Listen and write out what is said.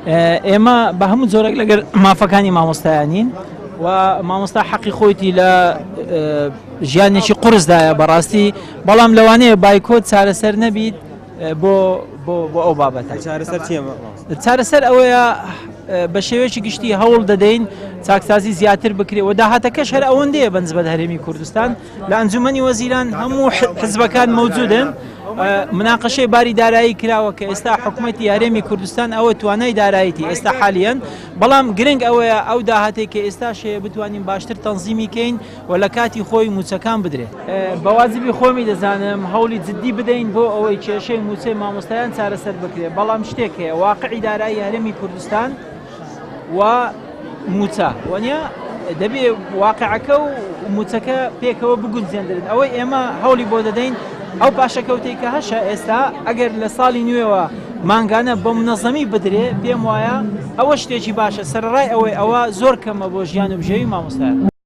ئێمە بە هەموو جۆرێک لەگەر مافەکانی مامۆستایانین و مامۆستا حەقی خۆیتی لە ژیانێکی قورسدایە بەڕاستی بەڵام لەوانەیە بایکۆت چارەسەر نەبیت بۆ بۆ بۆ ئەو بابەتە چارەسەر چییە چارەسەر ئەوەیە بە شێوەیەکی گشتی هەوڵ دەدەین چاکسازی زیاتر بکرێ و داهاتەکەش هەر ئەوەندەیە بەنسبەت هەرێمی کوردستان لە ئەنجومەنی وەزیران هەموو حزبەکان مەوجودن مناقەشەی باری دارایی کراوە کە ئێستا حکومەتی هەرێمی کوردستان ئەوە توانای دارایتی ئێستا حالیەن بەڵام گرنگ ئەوەیە ئەو داهاتێک کە ئێستا شەیە بتوانین باشتر تەنزیمی کەین و لە کاتی خۆی موچەکان بدرێت. بە واجبی خۆمی دەزانم هەوڵی جدی بدەین بۆ ئەوەی کێشەی موچەی مامۆستایان چارەسەر بکرێت، بەڵام شتێک هەیە واقعی دارایی هەرێمی کوردستان و موچە وەنیە دەبێ واقعەکە و موچەکە پێکەوە بگونجێندرێن. ئەوەی ئێمە هەوڵی بۆ دەدەین ئەو پاشەکەوتەی کە هەشە ئێستا ئەگەر لە ساڵی نوێوە مانگانە بە منەزەمی بدرێ پێم وایە ئەوە شتێکی باشە سەرەڕای ئەوەی ئەوە زۆر کەمە بۆ ژیان و بژێوی مامۆستایان.